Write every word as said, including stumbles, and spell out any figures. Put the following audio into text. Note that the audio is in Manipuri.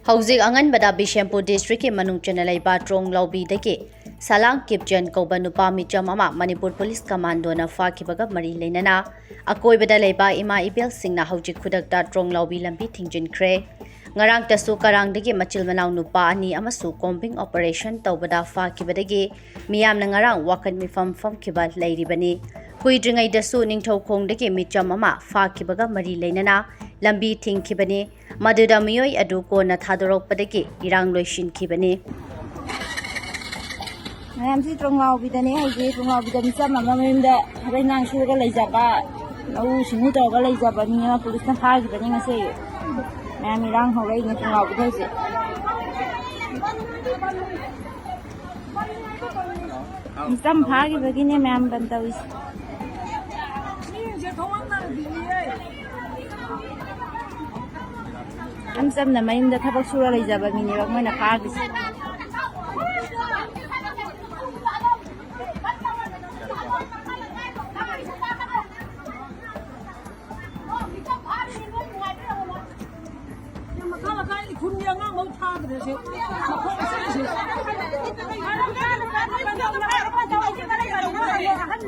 ꯍꯧꯖꯤꯛ ꯑꯉꯟꯕꯗ ꯕꯤꯁꯦꯝꯄꯨꯔ ꯗꯤꯁꯇ꯭ꯔꯤꯛꯀꯤ ꯃꯅꯨꯡ ꯆꯟꯅ ꯂꯩꯕ ꯇ꯭ꯔꯣꯡꯂꯥꯎꯕꯤꯗꯒꯤ ꯁꯂꯥꯡ ꯀꯤꯞꯆꯟ ꯀꯧꯕ ꯅꯨꯄꯥ ꯃꯤꯆꯝ ꯑꯃ ꯃꯅꯤꯄꯨꯔ ꯄꯨꯂꯤꯁ ꯀꯃꯥꯟꯗꯣꯅ ꯐꯥꯈꯤꯕꯒ ꯃꯔꯤ ꯂꯩꯅꯅ ꯑꯀꯣꯏꯕꯗ ꯂꯩꯕ ꯏꯃꯥ ꯏꯕꯦꯜꯁꯤꯡꯅ ꯍꯧꯖꯤꯛ ꯈꯨꯗꯛꯇ ꯇ꯭ꯔꯣꯡꯂꯥꯎꯕꯤ ꯂꯝꯕꯤ ꯊꯤꯡꯖꯤꯟꯈ꯭ꯔꯦ꯫ ꯉꯔꯥꯡꯇꯁꯨ ꯀꯔꯥꯡꯗꯒꯤ ꯃꯆꯤꯜ ꯃꯅꯥꯎ ꯅꯨꯄꯥ ꯑꯅꯤ ꯑꯃꯁꯨ ꯀꯣꯝꯕꯤꯡ ꯑꯣꯄꯔꯦꯁꯟ ꯇꯧꯕꯗ ꯐꯥꯈꯤꯕꯗꯒꯤ ꯃꯤꯌꯥꯝꯅ ꯉꯔꯥꯡ ꯋꯥꯀꯠ ꯃꯤꯐꯝ ꯐꯝꯈꯤꯕ ꯂꯩꯔꯤꯕꯅꯤ꯫ ꯀꯨꯏꯗ꯭ꯔꯤꯉꯩꯗꯁꯨ ꯅꯤꯡꯊꯧꯈꯣꯡꯗꯒꯤ ꯃꯤꯆꯝ ꯑꯃ ꯐꯥꯈꯤꯕꯒ ꯃꯔꯤ ꯂꯩꯅꯅ ꯂꯝꯕꯤ ꯊꯤꯡꯈꯤꯕꯅꯤ꯫ ꯃꯗꯨꯗ ꯃꯤꯑꯣꯏ ꯑꯗꯨ ꯀꯣꯟꯅ ꯊꯥꯗꯣꯔꯛꯄꯗꯒꯤ ꯏꯔꯥꯡ ꯂꯣꯏꯁꯤꯟꯈꯤꯕꯅꯤ꯫ ꯃꯌꯥꯝꯁꯤ ꯇ꯭ꯔꯣꯡꯂꯥꯎꯕꯤꯗꯅꯦ ꯍꯧꯖꯤꯛ꯫ ꯇ꯭ꯔꯣꯡꯂꯥꯎꯕꯤꯗ ꯃꯤꯆꯝ ꯑꯃ ꯃꯌꯨꯝꯗ ꯊꯕꯛ ꯏꯪꯈꯥꯡ ꯁꯨꯔꯒ ꯂꯩꯖꯕ, ꯂꯧꯎ ꯁꯤꯡꯎ ꯇꯧꯔꯒ ꯂꯩꯖꯕ ꯃꯤ ꯑꯃ ꯄꯨꯂꯤꯁꯅ ꯐꯥꯈꯤꯕꯅꯤ ꯉꯁꯤ꯫ ꯃꯌꯥꯝ ꯏꯔꯥꯡ ꯍꯧꯔꯛꯏꯅꯦ ꯇ꯭ꯔꯣꯡꯂꯥꯎꯕꯤꯗ ꯍꯧꯖꯤꯛ꯫ ꯃꯤꯆꯝ ꯐꯥꯈꯤꯕꯒꯤꯅꯦ ꯃꯌꯥꯝ ꯕꯟ ꯇꯧꯔꯤꯁꯦ꯫ ꯏꯆꯝ ꯆꯝꯅ ꯃꯌꯨꯝꯗ ꯊꯕꯛ ꯁꯨꯔ ꯂꯩꯖꯕ ꯃꯤꯅꯦꯕ ꯃꯣꯏꯅ ꯐꯥꯈ꯭ꯔꯤꯁꯦ꯫ ꯃꯈꯥ ꯃꯈꯥ ꯏꯈꯨꯟꯒꯤ ꯑꯉꯥꯡ ꯐꯥꯗ꯭ꯔꯦꯁꯦ꯫ ꯃꯈꯣꯡ ꯑꯁꯤꯁꯦ꯫ ꯑꯍꯟꯅꯤ